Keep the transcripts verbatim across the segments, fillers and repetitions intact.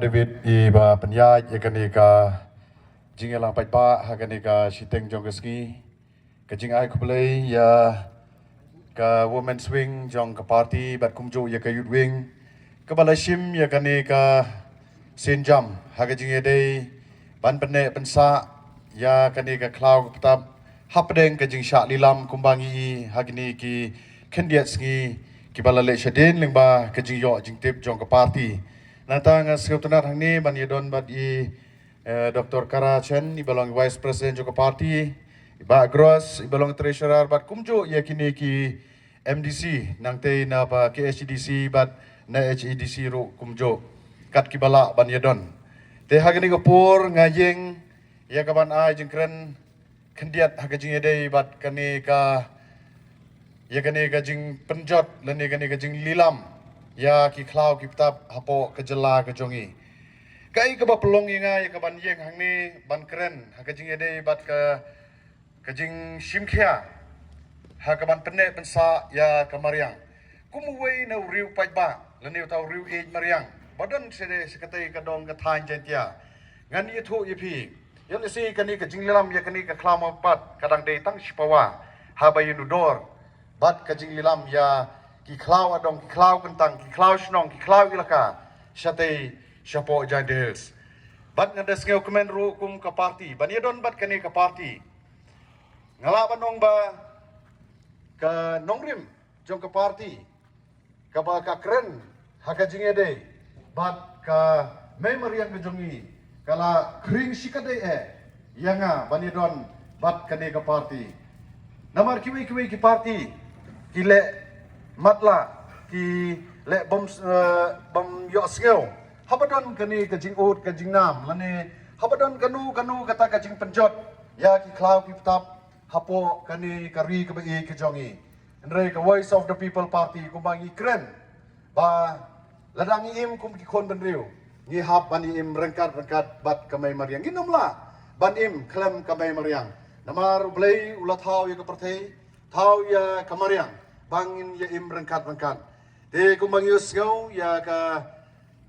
David i ba pynïaid ïa kane ka jingïalang paidbah ha kane ka shiteng jong ka sngi. Ka jingai khublei ïa ka women's wing jong ka party bad kumjuh ïa ka youth wing kaba la shim ïa kane ka sienjam ha ka jingïadei ban pynneh pynsah ïa kane ka khlaw ka btap hapdeng ka jingshah lilam kumba ngi i ha kine ki khyndiat sngi kiba la leh shadien lyngba ka jingïoh jingtip jong ka party. Nangta nga sngewtynnat hangne ban ïadon bad i eh, Doctor Kara Chen, i ba long Vice President jong ka party, i Bah Gross, i ba long Treasurer, bad kumjuh ïa kine ki M D C, nangtei na ba K H A D C, bad na H A D C ruh kumjuh. Kat kiba lah ban ïadon. Te ha kane ka por nga ïeng ïa ka ban ai jingkren khyndiat ha ka jingïadei bad kane ka ïa kane ka jingpynjot lane kane ka jinglilam ïa ki khlaw ki btap hapoh ka jylla ka jong i. Kaei kaba pynlong ïa nga ïa ka ban ïeng hangne ban kren ha ka jingïadei bad ka ka jingshimkhia ha ka ban pynneh pynsah ïa ka mariang. Kum uwei na u riew paidbah lane uta u riew ïeit mariang ba don sha katei ka dong ka thaiñ Jaintia, ngan ïathuh ïa phi. Ïa lehse kane ka jinglilam ïa kane ka khlaw mawpat ka dang dei tang shipawa haba ïa u dor bad ka jinglilam ïa ki khlaw adong, ki khlaw kyntang, ki khlaw shnong, ki khlaw ilaka shatei shapoh Jaintia Hills. Bad nga da sngewkmen ruh kum ka party ban ïadon bad kane ka party. Nga lah ban ong ba ka nongrim jong ka party kaba ka kren ha ka jingïadei bad ka mei mariang ka jong i ka la khring shikatdei eh ïa nga ban ïadon bad kane ka party. Namar kiwei kiwei ki party ki leh matlah, ki leh bym eh, bym ïohsngew haba don kane ka jingud ka jingnam lane haba don kano kano kata ka jingpynjot ïa ki khlaw ki btap hapoh kane ka ri kaba ïeit ka jong i. Hynrei ka Voice of the People Party kumba ngi kren ba lada ngi im kum ki khun bynriew ngi hap ban im ryngkat ryngkat bad ka mei mariang. Ngin ym lah ban im khlem ka mei mariang. Namar U Blei u la thaw ïa ka pyrthei, thaw ïa ka mariang ba ngin ïa im ryngkat ryngkat. Te kumba ngi ïohsngew ïa ka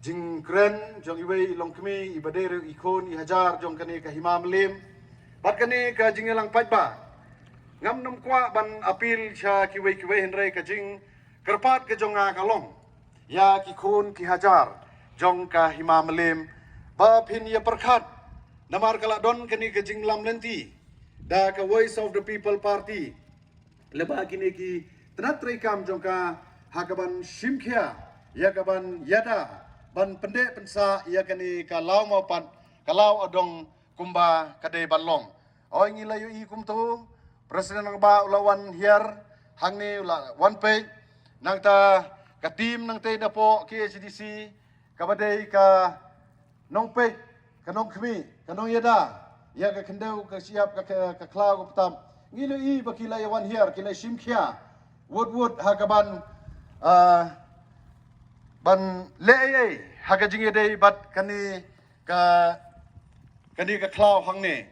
jingkren jong iwei i longkmie iba dei ruh i khun i hajar jong kane ka Hima Mylliem bad kane ka jingïalang paidbah. Ngam nym kwah ban appeal sha kiwei kiwei hynrei ka jingkyrpad ka jong nga ka long ïa ki khun ki hajar jong ka Hima Mylliem ba phin ïa pyrkhat namar ka la don kane ka jinglam lynti da ka Voice of the People Party. Lyngba kine ki tnat treikam jong ka ha ka ban shimkhia ïa ka ban ïada ban pyndeh pynsah ïa kane ka law mawpat ka law adong kumba ka dei ban long. Oi ngi la ïohi kumto, President nangba u la wan hiar hangne u la wan peit nangta ka team nangtei napoh K H A D C kaba dei ka nongpeit, ka nongkhmih, ka nongïada ïa ka khyndew ka shyiap ka, ka, ka khlaw ka btam. Ngi la ïohi ba ki la ïa wan hiar, ki la shimkhia wut wut ha ka ban ah, ban leh ei ei ha ka jingïadei bad kane ka kane ka khlaw hangne.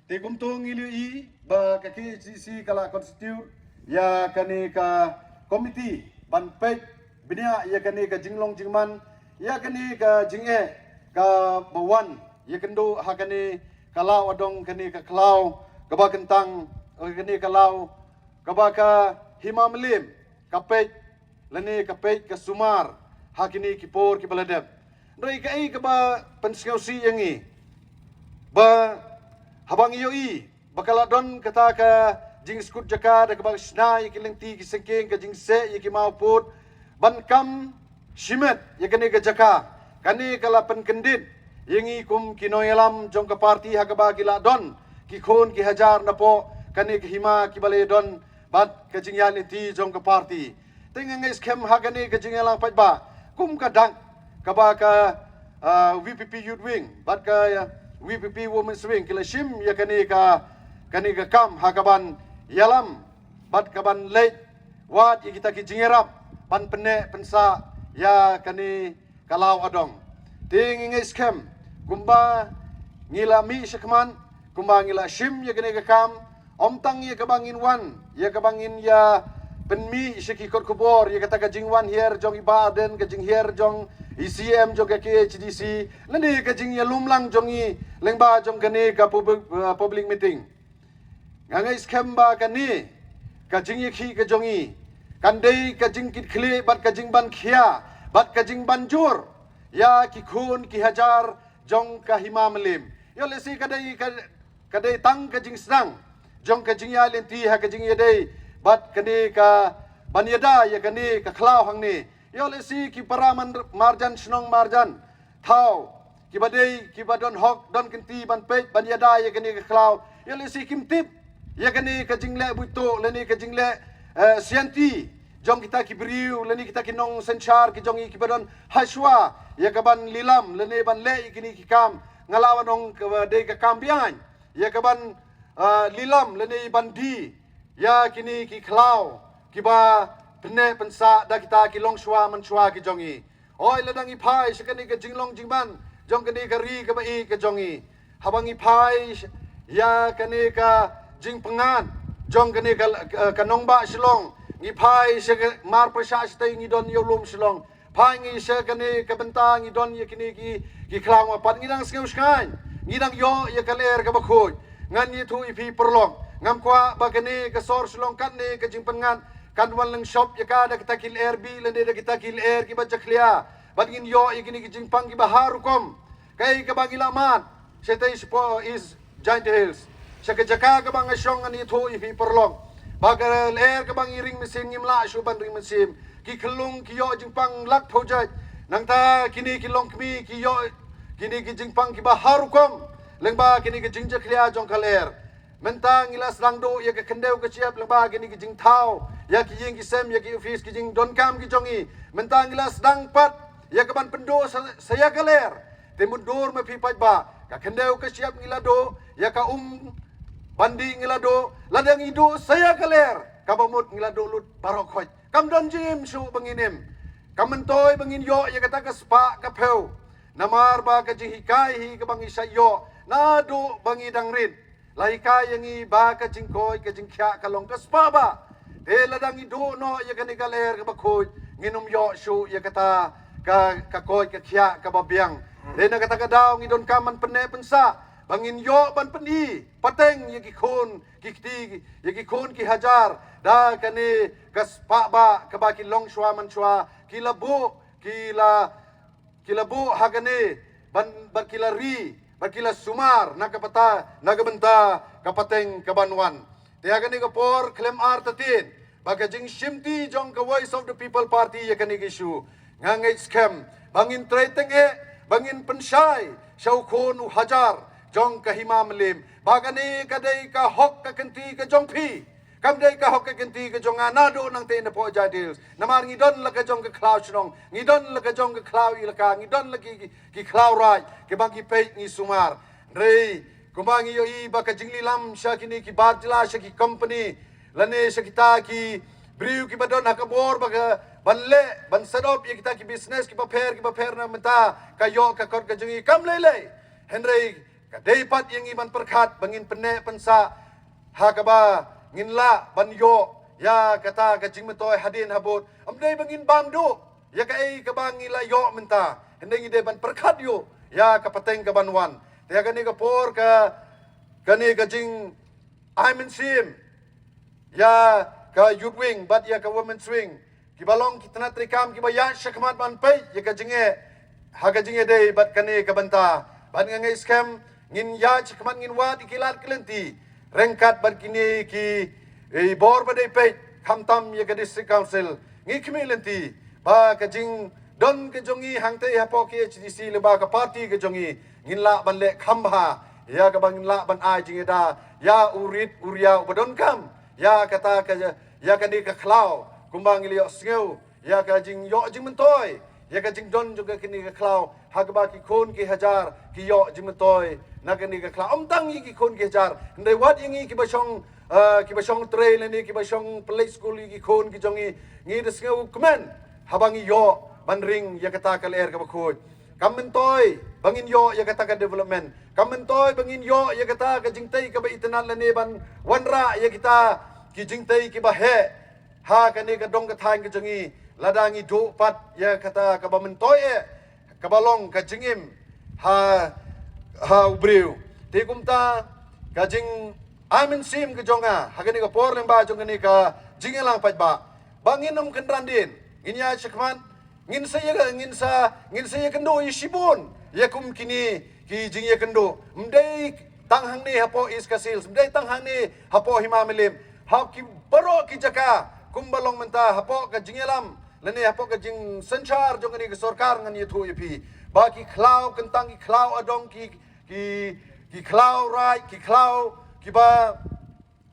Te kumto ngi la ïohi ba ka K H A D C ka la constitute ïa kane ka committee ban peit bniah ïa kane ka jinglong jingman ïa kane ka jingeh kaba wan ïakynduh ha kane ka law adong, kane ka khlaw kaba kyntang, kane ka law kaba ka Hima Mylliem ka peit lane ka peit ka sumar ha kine ki por kiba la dep. Hynrei kaei kaba pynsngewsih ïa ngi ba haba ngi ïohi ba ka la don kata ka jingskut jaka da kaba shna ïa ki lynti ki syngkien, ka jingseh ïa ki mawpud ban kam shimet ïa kane ka jaka. Kane ka la pynkyndit ïa ngi kum ki nongïalam jong ka party ha kaba ki la don ki khun ki hajar napoh kane ka hima kiba la ïadon bad ka jingïaid lynti jong ka party. Te nga ngeit skhem ha kane ka jingïalang paidbah kum ka dak kaba ka ah, V P P Youth Wing bad ka ah, V P P Women's Wing ki la shim ïa kane ka kane ka kam ha ka ban ïalam bad ka ban leit wad ïa kita ki jingïarap ban pynneh pynsah ïa kane ka law adong. Te ngi ngeit skhem kumba ngi la mih shakhmat, kumba ngi la shim ïa kane ka kam, ym tang ïa kaba ngin wan, ïa kaba ngin ïa pynmih sha ki kot khubor ïa kata ka jingwan hiar jong i Bah Ardent, ka jinghiar jong i C M jong ka K H A D C, lane ka jingïalumlang jong i lyngba jong kane ka public, uh, public meeting. Nga ngeit skhem ba kane ka jingïakhih ka jong i kan dei ka jingkitkhlieh bad ka jingban khia bad ka jingban jur ïa ki khun ki hajar jong ka Hima Mylliem. Ïoh lehse ka dei ka, ka dei tang ka jingsdang jong ka jingïaid lynti ha ka jingïadei bad kane ka ban ïada ïa kane ka khlaw hangne. Ïoh lehse ki para man-, marjan shnong marjan thaw kiba dei kiba don hok don kynti ban peit ban ïada ïa kane ka khlaw. Ïoh lehse kim tip ïa kane ka jingleh buit tuh lane ka jingleh, eh, sianti jong kita ki briew lane kita ki nongsynshar ki jong i kiba don hashwa ïa ka ban lilam lane ban leh ïa kine ki kam. Nga la wan ong kaba dei ka kam biang ïa ka ban, ah, lilam lane ban die ïa kine ki khlaw kiba pynneh pynsah da kita ki longshuwa manshuwa ki jong i. Oi, lada ngi phai sha kane ka jinglong jingman jong kane ka ri kaba ïeit ka jong i, haba ngi phai sh-, ïa kane ka jingpyngngad jong kane ka, ka, ka nongbah Shillong, ngi phai sha ka mar pyrshah shatei ngi don ïa u lum Shillong. Phai ngi sha kane ka bynta ngi don ïa kine ki, ki khlaw, ma pat ngi dang sngew shngaiñ, ngi dang ïoh ïa ka lyer kaba khuid. Ngan ïathuh ïa phi paralok, ngam kwah ba kane ka sor Shillong katne ka jingpyngngad kan wan lyngshop ïa ka da kita ki lyer bih lane da kita ki lyer kiba jakhlia. Bad ngin ïoh ïa kine ki jingpang kiba har rukom. Kaei kaba ngi la mad shatei shapoh East Jaintia Hills, sha ka jaka kaba nga shong, ngan ïathuh ïa phi paralok ba ka lyer kaba ngi ring mynsiem ngim lah shuh ban ring mynsiem. Ki khyllung ki ïoh jingpang lak phew jait. Nangta kine ki longkmie ki ïoh kine ki jingpang kiba har rukom lyngba kine ki jingjakhlia jong ka lyer. Mynta ngi la sdang duh ïa ka khyndew ka shyiap lyngba kine ki jingthaw ïa ki ïing ki sem, ïa ki office, ki jingdonkam ki jong i. Mynta ngi la sdang pat ïa ka ban pynduh sa, sa ïa ka lyer. Te mutdur ma phi paidbah, ka khyndew ka shyiap ngi la duh, ïa ka um ban dih ngi la duh. Lada ngi duh sa ïa ka lyer, kaba mut ngi la duh lut baroh khoit. Kam don jingim shuh ba ngin im. Kam myntoi ba ngin ïoh ïa kata ka spah ka phew. Namar ba ka jinghikai hi kaba ngi shait ïoh naduh ba ngi dang rit, la hikai ïa ngi ba ka jingkoit ka jingkhiah ka long ka spah bah. Te lada ngi duh noh ïa kane ka lyer kaba khuid, ngin ym ïoh shuh ïa kata ka, ka koit ka khiah kaba biang. Te na kata ka daw ngi donkam ban pynneh pynsah ba ngin ïoh ban pyni pateng ïa ki khun ki kti, ïa ki khun ki hajar da kane ka spah bah kaba ki longshuwa manshuwa ki la buh, ki la ki la buh ha kane ban, bad ki la ri, bad ki la sumar na ka bynta, na ka bynta ka pateng ka ban wan. Te ha kane ka por khlem artatien, ba ka jingshimti jong ka Voice of the People Party ïa kane ka issue, nga ngeit skhem ba ngin trei teng eh, ba ngin pynshai sha u khun u hajar jong ka Hima Mylliem ba kane ka dei ka hok ka kynti ka jong phi. Kam dei ka hok ka kynti ka jong nga naduh nangtei napoh Jaintia Hills. Namar ngi don la ka jong ka khlaw shnong, ngi don la ka jong ka khlaw elaka, ngi don la ki, ki, ki khlaw raij kiba ngi peit ngi sumar. Hynrei kumba ngi ïohi ba ka jinglilam sha kine ki bar jylla, sha ki company lane sha kita ki briew kiba don ha ka bor ba ka ban leh, ban set up ïa kita ki business kiba pher kiba pher na mynta, ka ïoh ka kot ka jong i kam lei lei. Hynrei ka dei pat ïa ngi ban pyrkhat ba ngin pynneh pynsah ha kaba ngin lah ban ïoh ïa kata ka jingmyntoi hadien habud. Ym dei ba ngin bam duh ïa kaei kaba ngi la ïoh mynta, hynrei ngi dei ban pyrkhat ïoh ïa ka pateng ka ban wan. Te ha kane ka por ka, kane ka jingai mynsiem ïa ka Youth Wing bad ïa ka Women's Wing, kiba long ki tnat treikam kiba ïaid shakhmat ban peit ïa ka jingeh ha ka jingïadei bad kane ka bynta. Bad nga ngeit skhem ngin ïaid shakhmat, ngin wad ïa ki lad ki lynti ryngkat bad kine ki, eh, bor ba dei peit, khamtam ïa ka District Council. Ngi khmih lynti ba ka jingdon ka jong ngi hangtei hapoh K H A D C lyngba ka party ka jong ngi, ngin lah ban leh kham bha ïa kaba ngin lah ban ai jingïada ïa u rit u riaw uba donkam ïa kata ka, ïa kane ka khlaw, kumba ngi la ïohsngew ïa ka jingïoh jingmyntoi, ïa ka jingdon jong ka kane ka khlaw, ha kaba ki khun ki hajar ki ïoh jingmyntoi na kane ka khlaw. Ym tang ïa ki khun ki hajar, hynrei wat ïa ngi kiba shong, eh, kiba shong trei lane kiba shong pynleit skul, ïa ki khun ki jong ngi, ngi da sngewkmen haba ngi ïoh ban ring ïa kata ka lyer kaba khuid. Kam myntoi ba ngin ïoh ïa kata ka development, kam myntoi ba ngin ïoh ïa kata ka jingtei kaba itynnad lane ban wanrah ïa kita ki jingtei kiba heh ha kane ka dong ka thaiñ ka jong ngi, lada ngi duh pat ïa kata kaba myntoi eh kaba long ka jingim ha, ha u briew. Te kumta ka jingai mynsiem ka jong nga ha kane ka por lyngba jong kane ka jingïalang paidbah ba ngin ym kynran dien, ngin ïa shakmat, ngin sa ïa, ngin sa, ngin sa ïakynduh ïa shibun ïa kum kine ki jingïakynduh. Ym dei tang hangne hapoh East Khasi Hills, ym dei tang hangne hapoh Hima Mylliem, ha ki baroh ki jaka kumba long mynta hapoh ka jingïalam lane hapoh ka jingsynshar jong kane ka sorkar ngan ïathuh ïa phi ba ki khlaw kyntang, ki khlaw adong, ki, ki, ki khlaw raid, ki khlaw kiba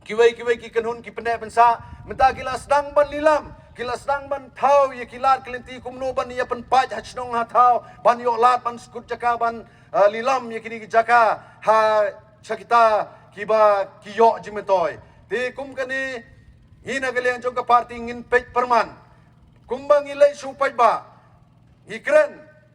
kiwei kiwei ki kynhun ki pynneh pynsah mynta ki la sdang ban lilam, ki la sdang ban thaw ïa ki lad ki lynti kumno ban ïa pynpait ha shnong ha thaw, ban ïoh lad ban skud jaka ban, ah, lilam ïa kine ki jaka ha sha kita kiba ki ïoh jingmyntoi. Te kum kane ngi na ka liang jong ka party ngin peit pyrman kumba ngi leit sha u paidbah, ngi kren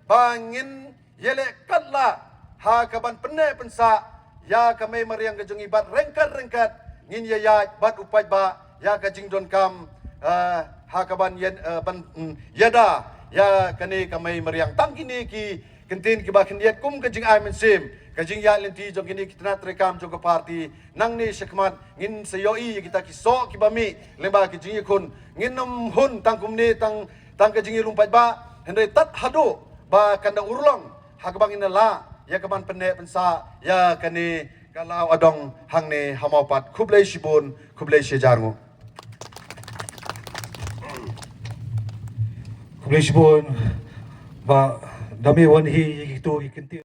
ba ngin ïaleh katba lah ha ka ban pynneh pynsah ïa ka mei mariang ka jong ngi bad ryngkat ryngkat ngin ïa ïaid bad u paidbah ïa ka jingdonkam, ah, ha ka ban ïa, ah, ban, mm, ïada ïa kane ka mei mariang. Tang kine ki kyntien kiba khyndiat kum ka jingai mynsiem, ka jingïaid lynti jong kine ki tnat treikam jong ka party. Nangne shakhmat ngin sa ïohi ïa kita ki soh kiba mih lyngba ki jingïakhun. Ngin ym hun tang kumne tang, tang ka jingïalum paidbah, hynrei tad haduh ba kan da urlong ha kaba ngin lah ïa ka ban pynneh pynsah ïa kane ka law adong hangne ha Mawpat. Khublei shibun, khublei shihajar nguh. Khublei shibun Bah, da me wan hi ïa kitu ki kyntien.